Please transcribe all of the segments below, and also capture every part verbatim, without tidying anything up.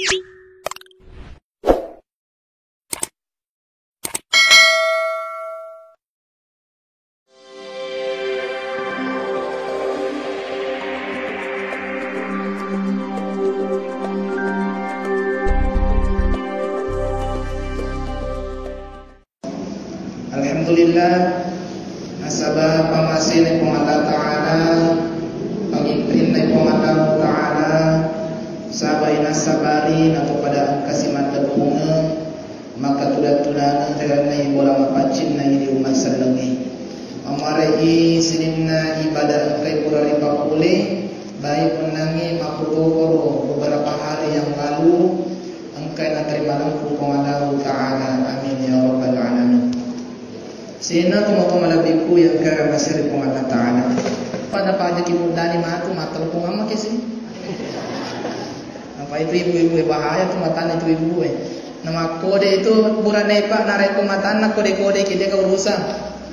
Alhamdulillah, nasaba pamasena Puang Allah Ta'ala, pangiprinna Puang Allah Ta'ala, sabai nasabari, napopada engkasi matteppungeng, makkatudang-tudangang ri lalenna bola mapaccinna idi umma sellengnge. Ammare'i sininna ibadah engkai pura ripapole, baik onnangnge makkutokoro beberapa hari yang lalu, engkai naterima lempu Puang Allahu Ta'ala. Amin ya rabbal alamin. Sininna tomatoa malebbiku yang kara masiri Puang Allah Ta'ala. Pada pajaki muddani matu, mattelepon amma kesi. Apa itu ibu-ibu bahaya tu, matanya tu ibu eh. Nama kode itu burane, Pak, narekko matanna kode-kode ki, dega urusan.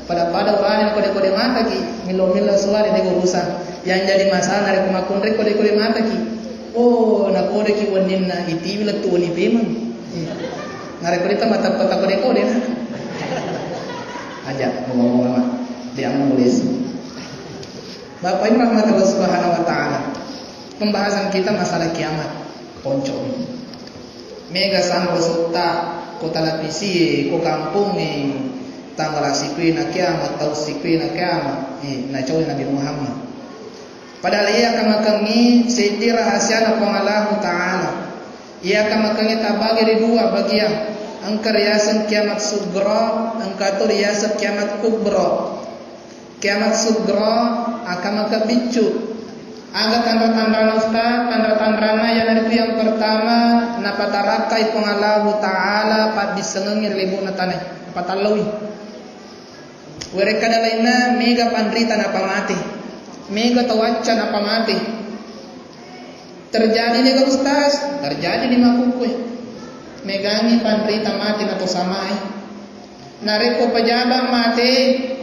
Pada-pada urane kode-kode mataki, millo-millo suara, dega urusan. Yang jadi masalah narekko makkunrai kode-kode mataki. Oh, nakodeki wenninna itiwi lettu wenni pemeng. Narekko dita matappa kode-kode na. Aja, ngomong-ngomong, Mak. Dia mulai. Bapak Ibu rahmat Allah Subhanahu wa Ta'ala. Pembahasan kita masalah kiamat. Ponco. Mega sanro sutta ko televisi, ko kampongnge, tanggal sikuena kiamat, tau sikuena kiamat. Eh, nacau Nabi Muhammad. Padahal iya kamakengngi seddi rahasiana Puang Allahu Ta'ala. Iya kamakengngi tabagi ri dua bagian. Engka riaseng kiamat sugra, engka to riaseng kiamat kubra. Kiamat sugra, akamaka biccu. Aga tanra-tanrana, Ustaz? Tanra-tanrana iyanaritu yang pertama, napatarakkai Puang Allahu Ta'ala paddissengengngi ri lebo'na tanae. Napatallaui. Werekkada lainna, mega panrita napamate. Mega tau wacca napamate. Terjadi dega, Ustaz? Terjadi di makkukkue. Megangngi panrita mate na to samae. Narekko pejabat mate,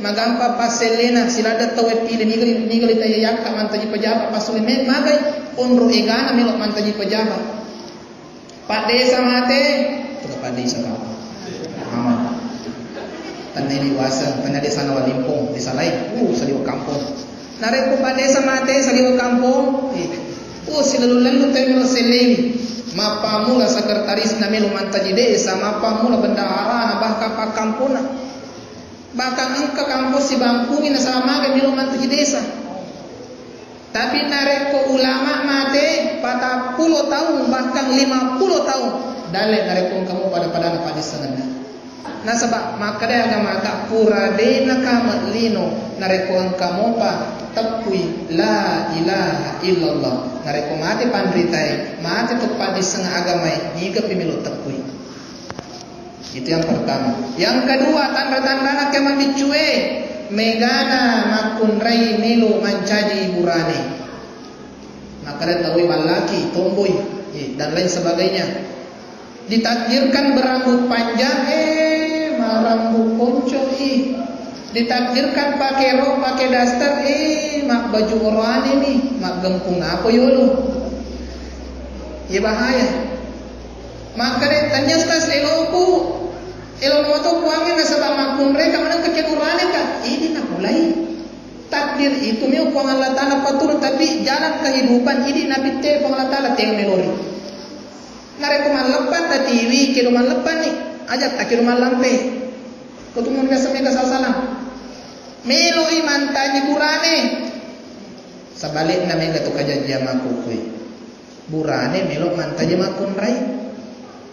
magampang passellena, siladde tau e pile, niga li-, niga li tayakka mantaji pejabat, passulle me-, magai onro egana melo mantaji pejabat. Pak Desa mate, tu Pak Desa kau. Aman. Tennani waseng, tenna desa na Walimpong, desa lain, uh, saliweng kampong. Narekko Pak Desa mate, saliweng kampong, eh, uh, silalu-lalu tau melo sellewi. Mappamula sekretarisna melo mantaji desa, mappamula bendaharana, bahkan pakkampona. Bahkan engka kampong sibangkungi nasaba magai melo mantaji desa. Tapi narekko ulama mate, patappulo taung, bahkan lima puluh taung, dalle narekko engka mopa pada-padana paddissengenna. Nasaba makkeda agama ka, pura de nakame lino, narekko engka mopa teppui la ilaha illallah. Narekko mate panritae, mate to paddisseng agamae, nigapi melo teppui. Itu yang pertama. Yang kedua, tanra-tanrana kiamat biccue, megana makkunrai melo mancaji burane. Makkeda tauwe mallaki, tomboi, eh, dan lain sebagainya. Ditakdirkan berambut panjang, eh, marambut ponco, ih. Ditakdirkan pakai rok, pakai daster, eh, mabbaju orane ni, maggempung apa yolo. Iya bahaya. Makkeda, "Tania Ustaz, eloku, elo moto Puangnge nasaba makkunrai ka maneng kecedurane ka." Idi napulai. Takdir itu meo Puang Allah Ta'ala paturun, tapi jalan kehidupan idi napitte Puang Allah Ta'ala teo melori. Narekko malleppang tatiwi, kedo malleppang ni, ajak takedo mallampe. Ko tu mun biasa mega sasalang. Meloi mantaji burane. Sebalikna mega tu kajajia makkukue. Burane melo mantaji makkunrai.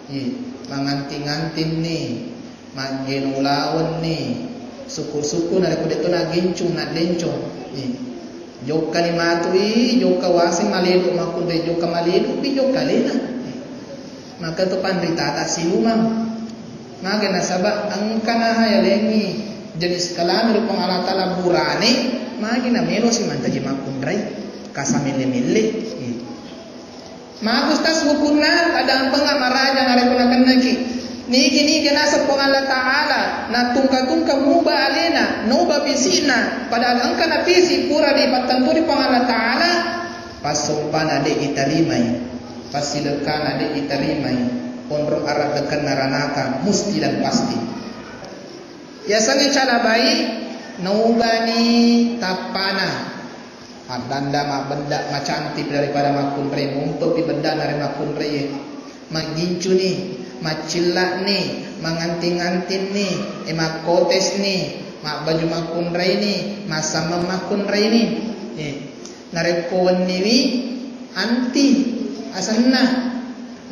Ih, manganting-anting ni, maggeno ulaweng ni, suku-suku narekko de'to nagencung, naddencong. Ih, jokka ni matu i, jokka waseng maledu makkunrai, jokka maledu pi jokka alena. Ih, maka tu panritata siumang. Mage nasaba engka nahayalengi jenis kalami ri Puang Allah Ta'ala burane, magi namelo si mantaji makkunrai, kasamelle-melle. Ih. Magi Ustaz hukunna, tadampenga maraja narekko nakennaki. Nigi-nigi naseng Puang Allah Ta'ala, natungka-tungka muba alena, nuba pisina, padahal engka napisi pura dipattenturi Puang Allah Ta'ala, passumpana de itarimai. Passidekkana de' itarimai, onrong araddekenna ranaka musti dan pasti. Yasengnge calabai, naugani tappana. Addanda mabbedda macantik daripada makkunrai, mumpepi beddana ri makkunrai. Maggincuni, maccilla'ni, manganting-antingni, e, makkotesni, mabbaju makkunraini, massammeng makkunraini. Eh, narekko wenniwi, anti asenna.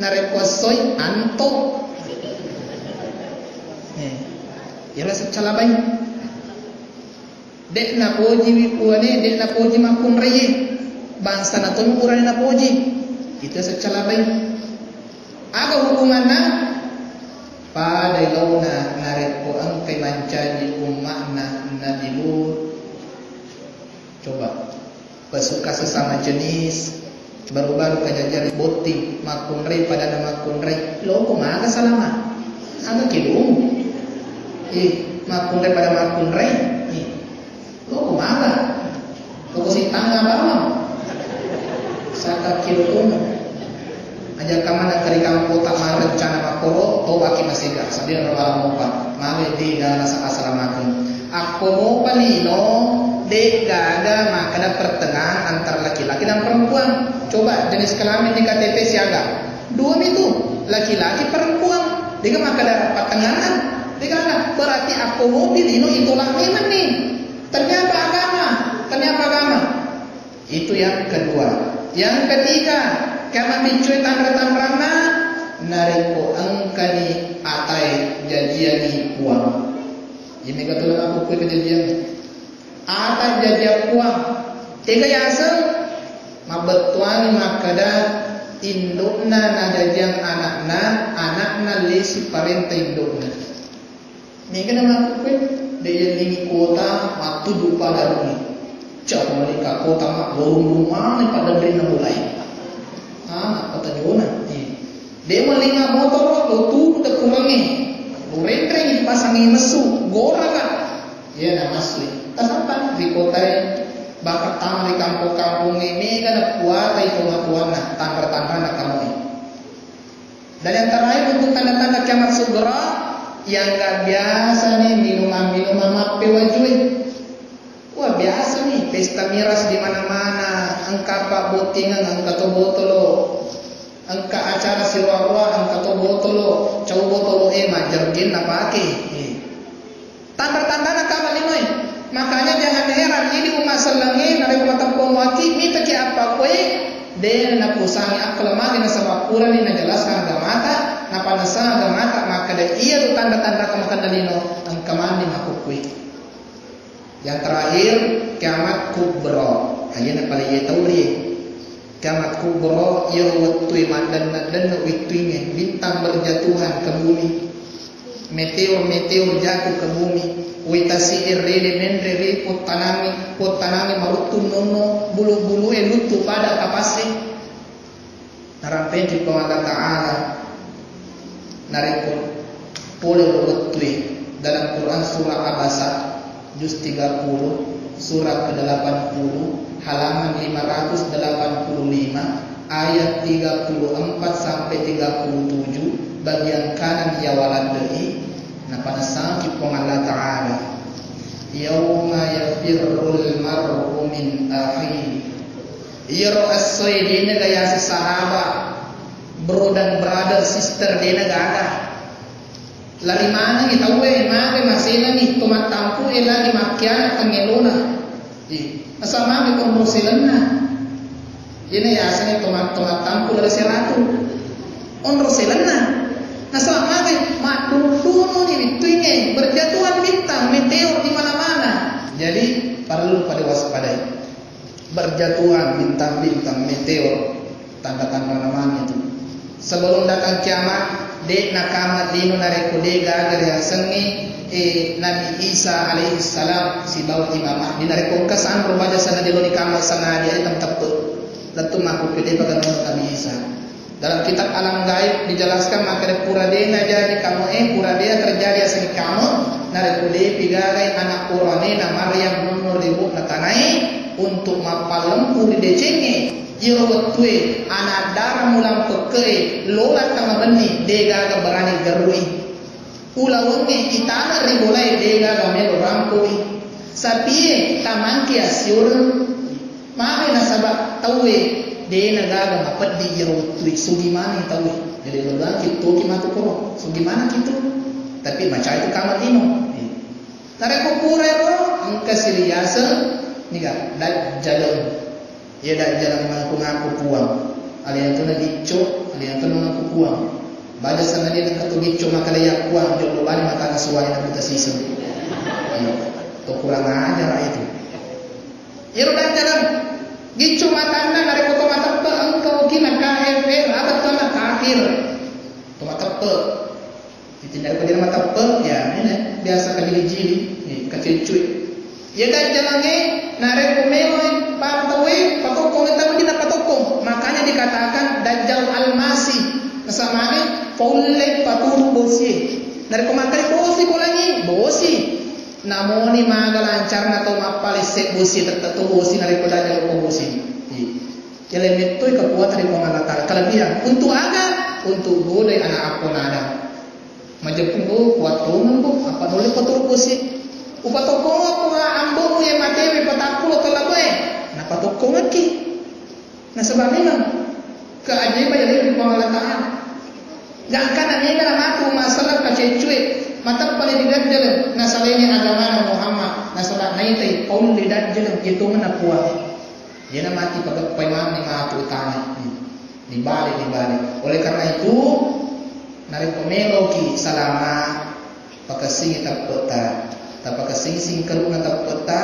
Narekko essoi, anto. Eh, iyaro sacalabai. De' napojiwi puane, de' napoji makkunraie. Bangsana toni purani napoji. Itu sacalabai. Aga hubunganna? Padai laona narekko engkai mancaji umma'na Nabi Lut. Coba. Pesuka sesama jenis, baru-baru kajajari botting, makkunrai padana makkunrai. Loko maga salama? Aga kedomu? Eh, makkunrai pada makkunrai? Eh, loko maga? Loko sitanga bawang? Saka kedomu. Aja kamana kari kampota marencana makkoro, tobaki masega, sabira wala mopa. Magai de' gaga nasa asalamakeng. Akko mopa lino, de' gaga makkeda pertengahan antara laki-laki dan perempuan. Coba jenis kelamin di K T P siaga. Dua mi tu, laki-laki perempuan. De' gaga makkeda pertengahan. De' gaga. Berarti akko mopi lino itolak memang nih. Ternyata agama, ternyata agama. Itu yang kedua. Yang ketiga, kama miccue tanra-tanranna, narekko engkani atae jajiangi puang. Ini betul aku kue kejadian. Atae jajiang puang. Tega yaseng, mabbettuangi makkeda indokna najajiang anakna, anakna lesi parenta indokna. Mega na makkukue, de' yellingi kuota mattuju pada rungi. Cak, melika kuota mak, lorung rumane pada rinna mulai. Ah, kota jona. Eh. De' mellinga motoro, lo tudu de' kurangi. Lo renreng dipasangi messu, goraka. Iya na massu. Tasappa ri kotae, bahkan tama ri kampong-kampongnge, mega na kuatai tomatoanna, tanra-tanrana kamoe. Dan yang terakhir untuk tanda-tanda kiamat sugra, yang nggak biasa nih minuman-minuman mappewajue. Wah, biasa nih pesta miras di mana-mana, engka apa bottingan, engka to botolo, engka acara siroa-roa, engka to botolo, cau botolo eh majergen napake. Eh. Tanda-tandana kama linoe. Makanya jangan heran, ini umat sellengnge narekko mateppo muaki, mitaki appakkoi, de napusangi akkalemage nasaba purani najelaskan agamata, napanessang agamata makkeda iyaro tanda-tanda kamatenna lino, engka mani makkukkui. Yang terakhir, kiamat kubro. Aja napalai tau ri. Kiamat kubro, iyaro wettue maddenna-denna wettuingnge, bintang berjatuhan ke bumi, meteor-meteor jatuh ke bumi, wetasi errede menre ri pottanangi, pottanangi maruttu nonno, bulu-bulue luttu pada kapasse. Narampengki Puang Allah Ta'ala. Narekko pole wettue, dalam Quran surah Abasa, juz tiga puluh, surah kedelapan puluh, halaman lima ratus delapan puluh lima, ayat tiga puluh empat sampai tiga puluh tujuh, bagian kanan iya waladde'i, napanessangki Puang Allah Ta'ala. Yauma yafirrul mar'u min akhihi. Iyaro essoe de'na gayaseng sahabat, bro dan brother, sister, de'na gaga. Lari manengngi tauwe, mage masenami to mattampu'e lagi makkiana tengngelona. Ih, nasaba mage to onrong selenna. Iyana yasengnge to mat-, to mattampu lari seratu. Onrong selenna. Nasaba mage maddunu-dununi wettuingnge, berjatuhan bintang, meteor di mana-mana. Jadi, perlu pada waspadai. Berjatuhan bintang-bintang, meteor, tanda-tanda namanya itu. Sebelum datang kiamat, de nakama lino narekko de gaga riasengnge, eh, Nabi Isa alaihi salam sibawa Imam Mahdi. Narekko engka sanro baja sana jelo ni kama sana dia, eh, tem teppe. Lettu makkukkue de paganna Nabi Isa. Dalam kitab Alam Gaib dijelaskan, makkeda pura de najaji kamoe, pura de terjadi asengnge kamo, narekko depi gagai anak puraanena Maryam nonno ri bu'na tanae untuk mappallempu ri decengnge. Iyaro wettue anak dara mulang Eh, lola tama benni, degaga berani gerrui. Ulawengnge itana ri bolae, degaga melo rampoi. Sapie tamangki assioreng. Mame nasaba tauwe dena gaga mapeddi iyaro wettue, sugi maneng tauwe. Jadi lolaki toki matu koro, sugi maneng kitu. Tapi macai tu kamar lino. Narekko pura ero, engka siriaseng niga dajjaleng. Iya dajjaleng mengaku-ngaku puang. Aliantuna gicco, aliantuna mengaku puang. Baja sangadinna engka to gicco makaleya puang, jolo bani matana suwai na buta siseng. Iya. To kurang ajar itu. Iyaro dajjaleng gicco matanna, narekko to mateppe engka okina K F R, apa to na kafir. To mateppe. Iti narekko dena mateppe, ya, ini biasa kajili-jili, eh, kacuccui. Iya dajjalangnge, narekko mewai para tauwe, patokkong tau dina patokkong. Makanya dikatakan Dajjal Al-Masih. Nasamane, paulle paturu bosie. Narekko makkeda bosi bolangi, bosi. Namoni maga lancarna tau mappalesse bosi, tettetto bosi narekko dajjal ko bosi. Iya. Yaleng mettoi kekuatan dari Puang Allah Ta'ala. Kelebihan. Untuk aga? Untuk godai anak appona Adam. Majeppu, oh, kuat tongeng, oh, apa nulle paturu bosi. Upatokkong ko ambomu ye matewe patappulo tau labe'e. Napatokkongekki. Nasaba memang keajaiban yang dari Puang Allah Ta'ala. Gangkana mega na matu masalah kaceccue, mateppani ri dajjaleng, nasalainya agamana Muhammad, nasaba naitai paulle dajjaleng, itu mena puang. Jena mati pageppai manni matu utana. Dibalik, dibalik. Oleh karena itu, narekko meloki salama, pakessingi teppetta. Tapakessingi singkaruna teppetta,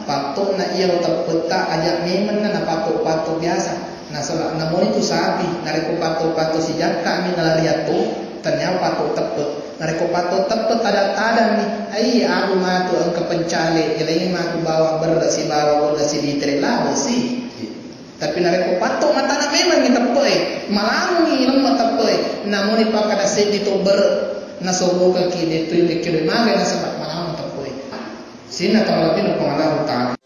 patto'na iyaro teppetta aja memenna napatto-patto biasa. Nasaba namoni tu sapi, narekko patto-patto sijakka mi nalariatto, tania patto teppe. Narekko patto teppe tada-tadanni, ai anu matu engka pencale, yalengi matu bawang berre sibawa bola silitere labo si. Tapi narekko patto matana memang ni teppe'e, malamungi lemma teppe'e, namuni pakkada seddi to bere, nasorokaki de tu yole kiro maga nasaba malamu teppe'e. Sinna tau lebbi na Puang Allah Ta'ala.